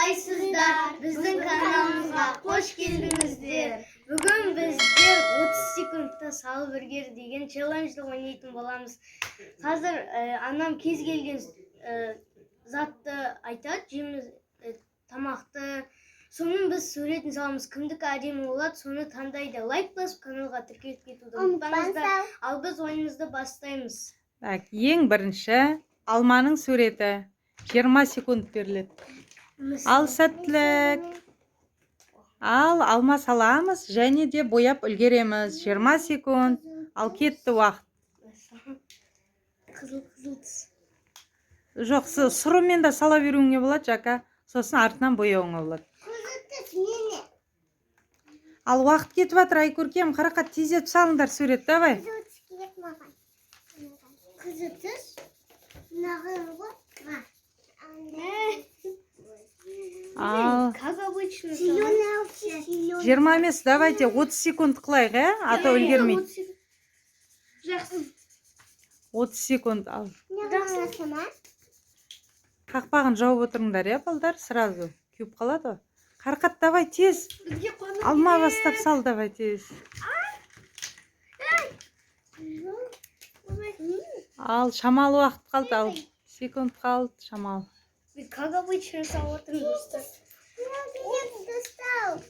Қалайсыздар? Біздің каналымызға қош келдіңіздер. Бүгін біздер 30 секундта салып үлгер деген челленджді ойнайтын боламыз. Қазір анам кез келген затты айтады, жеміз, тамақты. Соның біз суретін саламыз. Кімдікі әдемі болады, соны таңдайды. Лайк басып, каналға тіркеліп кетуді ұмытпаңыздар. Ал біз ойынымызды бастаймыз. Так, ең бірінші алманың суреті. 20 секунд беріледі. Ал, сәттілік. Ал, алма саламыз және де бояп үлгереміз. 20 секунд. Ал, кетті уақыт. Қызыл, қызыл түс. Жоқ, сұрымен де сала беруіңе болады, Жака. Сосын артынан бояуыңа болады. Ал, уақыт кетіп жатыр, Айкөркем, Қарақат, тездетіп салыңдар сурет, давай. Қызыл түс. Мынаған ғой. Ал, Как обычно. Зеленый, зеленый. 20 емес, давайте 30 секунд қылайық, ә? А то үлгермейді. Жақсы. 30 секунд, ал. Жақсы. Қақпағын жауып отырыңдар, иә, балдар, сразу кеуіп қалады ғой. Қарақат, давай тез. Бізге қонақ. Алма бастап сал, давай тез. Ал, шамалы уақыт қалды, ал. Секунд қалды, шамалы. Как обычно салып отырмын, достар. Достал.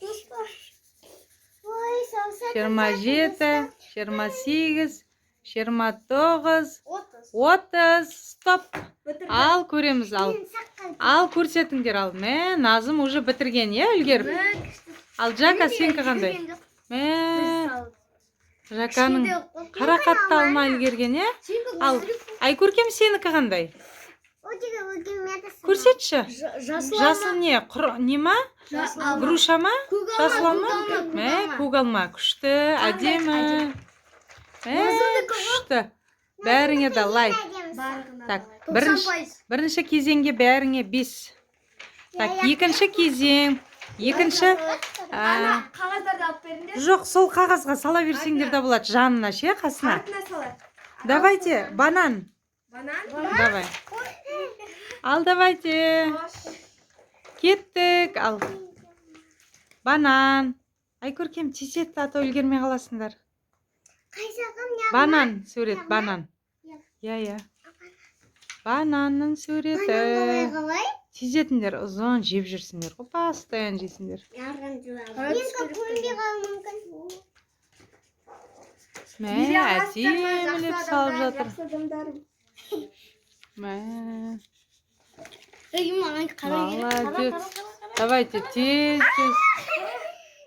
Достар. Ой, саусақ. 27, 28, 29, 30. 30, стоп. Ал, көреміз, ал. Мен сақал. Ал, көрсетіңдер, ал. Мә, Назым уже бітірген, иә, үлгеріп. Ал, Жака, сенікі қандай? Мә, Жаканың Қарақатты алма үлгерген, иә? Ал, Айкөркем, сенікі қандай? О деген үлгермеді. Көрсетші. Жасыл. Жасыл не? Құр, не ма? Жасыл алма. Груша ма? Көк алма. Жасыл алма? Көк алма, көк Мә, алма. көк алма. Күшті, әдемі. Мә, күшті. Бәріңе де лайк. Так, 90 пайыз. бірінші кезеңге бәріңе 5. Так, екінші кезең. Екінші Қағаздарды алып беріңдер. Жоқ, сол қағазға сала берсеңдер де болады, жанына ше, қасына. Артына салады. Давайте, банан. Банан. Давай. Ал, давайте. Кеттік. Ал. Банан. Айкөркем, тездет, а то үлгермей қаласыңдар. Қайсағым? Банан сурет, банан. Иә. Иә, иә. Бананның суреті. Қалай, қалай? Тездетіңдер, ұзын жеп жүрсіңдер ғой, постоянно жейсіңдер. Мен көрінбей қалуым мүмкін. Мә, әдемілеп салып жатыр. Жақсы адамдар. Мә, Ей, маған қара керек. Қара, молодец. қара, қара. Давайте тез, тез.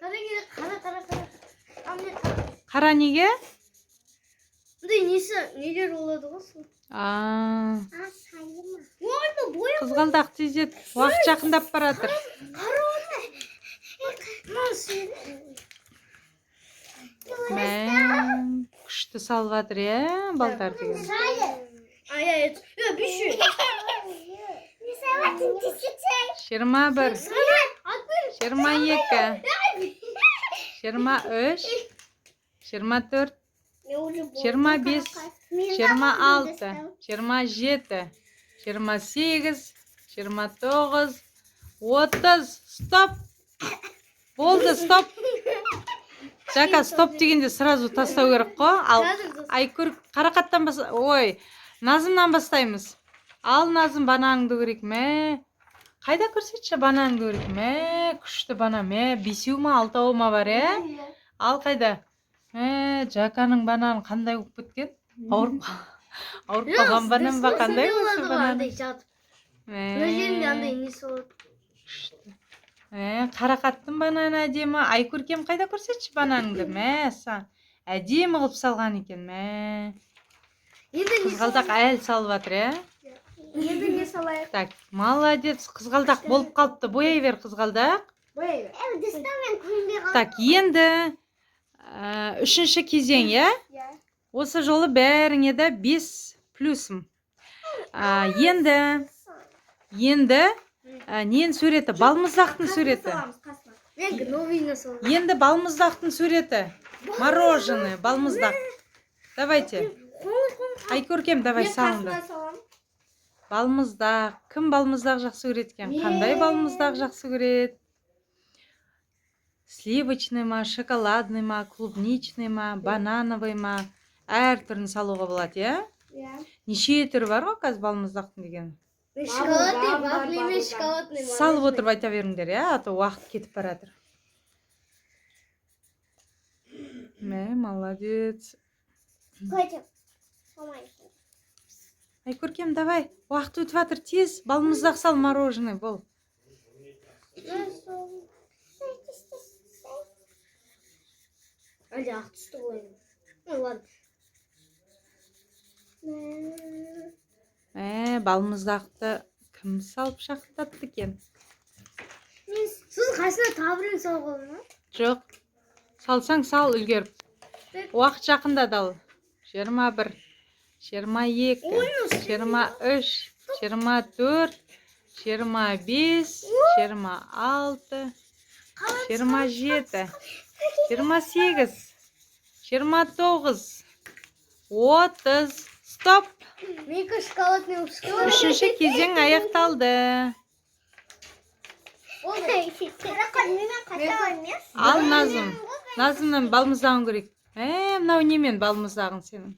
Қара керек, қара, қара, қара. Ал, міне, қара. Қара неге? Мындай несі, нелер болады ғой сол. А, А, сайы ма? Ой, боя. Қызғалдақ, тездет. Уақыт жақындап бара жатыр. Мына сен. Мә, күшті салып жатыр, иә, балдар деген. Сайы. Ай, ай, ай, биші. Не салатын тесетсей. 21, 22, 23, 24, 25, 26, 27, 28, 29, 30, стоп! Болды, стоп! Жака, стоп дегенде сразу тастау керек қой. Ал, Айкөр, Қарақаттан бас, ой, Назымнан бастаймыз. Ал, Назым, бананыңды көрейік. Мә, қайда, көрсетші, бананыңды көрейік. Мә, күшті банан. Мә, бесеу ма, алтауы ма бар, иә? Ал, қайда? Мә, Жаканың бананы қандай болып кеткен? Ауырып қалған банан ба, қандай осы банан? Андай жатып. Мына жерінде андай несі болады. Күшті. Мә, Қарақаттың бананы әдемі. Айкөркем, қайда, көрсетші бананыңды. Мә, сан. Әдемі қылып салған екен, мә. Енді не? Қызғалдақ әлі салып жатыр, иә? Енді не салайық? Так, молодец, қызғалдақ болып қалыпты. Бояй бер, қызғалдақ. Бояй бер. Достар, мен көрінбей қалдым. Так, енді үшінші кезең, иә? Иә. Осы жолы бәріңе де 5 плюсым. Енді ненің суреті? Балмұздақтың суреті. Саламыз қасына. Мен новыйны саламын. Енді балмұздақтың суреті. Мороженое, балмұздақ. Давайте. Айкөркем, давай, Мен салыңдар. қасына саламын. Балмұздақ. Кім балмұздақ жақсы көреді екен? Қандай Мен. балмұздақ жақсы көреді? Сливочный ма, шоколадный ма, клубничный ма, банановый ма? Әр түрін салуға болады, иә? Иә. Неше түрі бар ғой қазір балмұздақтың деген. Мен шоколадный Бабл гам бар, вафли мен бабл гам. шоколадный. Салып отырып айта беріңдер, иә, а то уақыт кетіп бара жатыр. Мә, молодец. Көтіп. Салмайсың. Айкөркем, давай, уақыт өтіп жатыр, тез балмұздақ сал, мороженое бол. Сай, тез, тез, сай. Әлде ақ түсті ғой енді. Ну ладно. Мә. Мә, балмұздақты кім салып шақтатты екен? Мен сосын қасына тағы біреуін салуға болады ма? Жоқ, салсаң сал, үлгеріп. Уақыт жақындады. Ал 21, 22, 23, 24, 25, 26, 27, 28, 29, 30. Стоп! Менікі шоколадный болып шықты. Үшінші кезең аяқталды. Қарақат, менімен қатар емес. Ал Назым, Назымнан балмұздағын көрейік. Мынау немен балмұздағың сенің?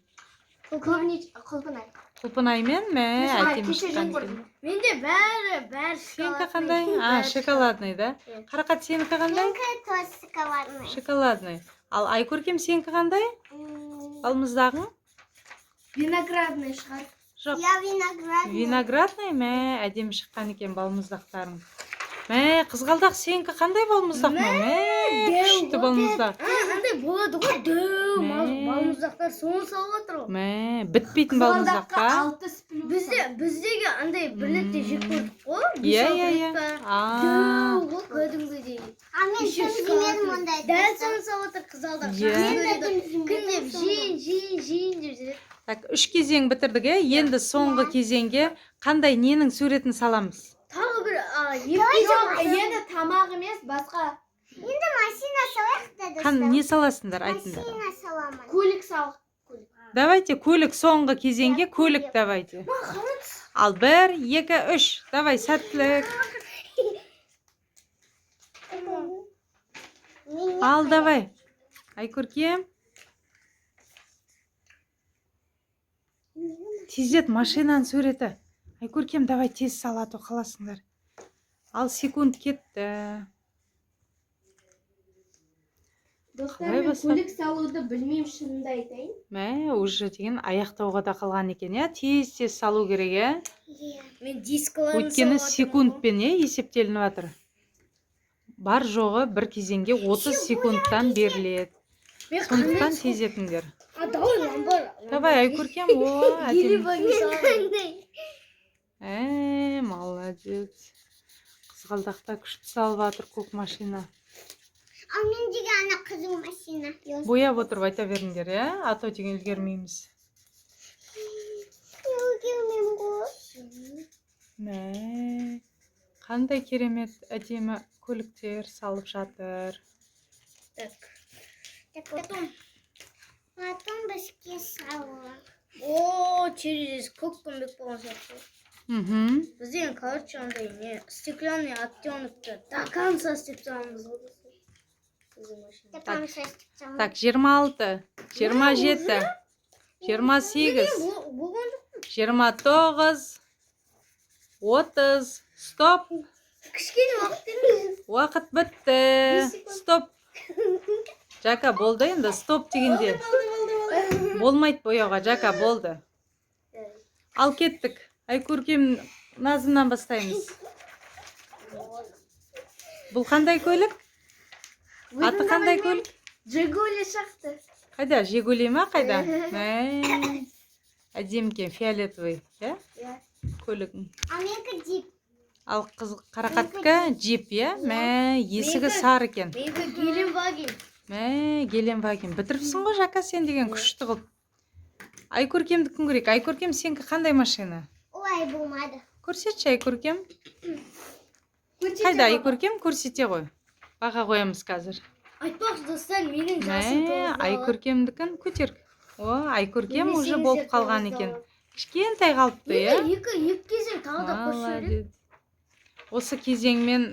Клубнич, құлпынай. Құлпынаймен. Мә, әдемі Кеше шыққан жеп екен. көрдім. Менде бәрі бәрі Сенікі қандай? А, шоколадный да? Иә. Қарақат, сенікі қандай? Менікі тоже шоколадный. Шоколадный. Ал Айкөркем, сенікі қандай балмұздағың? Виноградный шығар. Жоқ. Я виноградный. Виноградный. Мә, әдемі шыққан екен балмұздақтарың. Мә, Қызғалдақ, сенікі қандай балмұздақ мынау? Мә, күшті балмұздақ. А, андай болады ғой, дәу Мә. балмұздақтар, соны салып отыр ғой. Мә, бітпейтін балмұздақ Қызғалдаққа па? алты с плюсом. Біздегі андай бір ретте жеп көрдік қой. Бес Иә, алты иә, рет иә. па. А, Дәу ғой кәдімгідей. А мен Еще дым жемедім шоколадный. ондай. Дәл соны салып отыр қызғалдақ. Иә. Жақсы Мен де көреді. дым жемедім. Күндеп жейін, жейін, жейін деп жүреді. Так, үш кезең бітірдік, иә. Енді соңғы кезеңге қандай, ненің суретін саламыз? Тағы бір екі Жоқ, кезең. енді тамақ емес, басқа. Енді машина салайық та, Қан, достар. не саласыңдар, айтыңдар. Машина саламын. Көлік сал. Давайте көлік, соңғы кезеңге көлік, давайте. Ал, бір, екі, үш, давай, сәттілік. Мен Ал, давай, Айкөркем, тездет машинаның суреті. Айкөркем, давай, тез сал, а то қаласыңдар. Ал, секунд кетті. Достар, Қалай мен бастап? көлік салуды білмеймін, шынымды айтайын. Мә, уже деген аяқтауға да қалған екен, иә. Тез тез салу керек, иә. Иә. Мен дискаларын Өйткені салып жатырмын ғой. секундпен, иә, есептелініп жатыр. Бар жоғы бір кезеңге 30 секундтан беріледі. Мен Сондықтан қандай тездетіңдер. А, давай, ламбар. Давай, Айкөркем. О, әдемі. Гелик саламын. Молодец. Қызғалдақта күшті салып жатыр көк машина. Ал мен деген ана қызыл машина. Бояп отырып айта беріңдер, иә, а то деген үлгермейміз. Үлгермеймін ғой. Мә, қандай керемет әдемі көліктер салып жатыр. Так. Так, потом. Потом бізге салып. О, через көк көмбек болған сияқты. Бізде енді, короче, андай не, стеклянный оттенокты до конца істеп тастағанбыз ғой, достар. Біздің машина. До конца істеп тастағанбыз. Так, 26, 27, 28, Болған жоқ. 29, 30. Стоп! Кішкене уақыт беріңіз. Уақыт бітті. Стоп. Жака, болды енді, стоп дегенде. Болмайды бояуға, Жака, болды. Ал, кеттік. Айкөркем, Назымнан бастаймыз. Бұл қандай көлік? Аты қандай көлік? Жигули шықты. Қайда? Жигули ма, қайда? Мә, әдемі екен, фиолетовый, иә? Иә. Көлігің. Ал менікі джип. Ал қыз Қарақаттікі джип, иә? Мә, есігі сары екен. Менікі Геленваген. Мә, Геленваген. Бітіріпсің ғой, Жака, сен деген күшті қылып. Айкөркемдікін көрейік. Айкөркем, сенікі қандай машина? Ой, болмады. Көрсетші, Айкөркем. Көрсете Қайда, ғой. Айкөркем, көрсете ғой. Баға қоямыз қазір. Айтпақшы, достар, менің жасым Мә, 9-да. Айкөркемдікін көтер. О, Айкөркем уже болып қалған екен. Кішкентай қалыпты, иә? Енді екі кезең тағы да қосып жіберейік. Молодец. Осы кезеңмен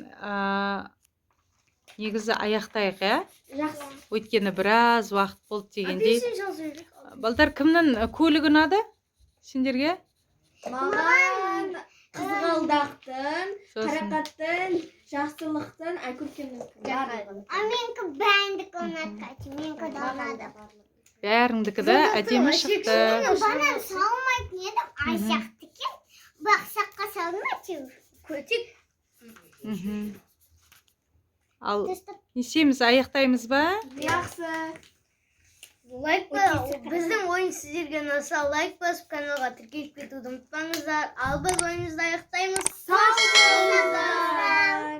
негізі аяқтайық, иә? Жақсы. Өйткені біраз уақыт болды дегендей. Апельсин салып жіберейік. Балдар, кімнің көлігі ұнады сендерге? Маған қызғалдақтың, Сосын Қарақаттың, Жақсылықтың, Айкөркемнің. Жарайды. А менікі бәріндікі ұнады, Катя. Менікі де ұнады. Бәріңдікі де әдемі шықты. Мен банан салмайтын едім, ай сияқты екен. Бірақ саққа салдым әйтеуір. Көтек. Ал Достар, не істейміз, аяқтаймыз ба? Жақсы. Лайк біздің ойын сіздерге ұнаса, лайк басып, каналға тіркеліп кетуді ұмытпаңыздар. Ал біз ойынымызды аяқтаймыз. Сау болыңыздар.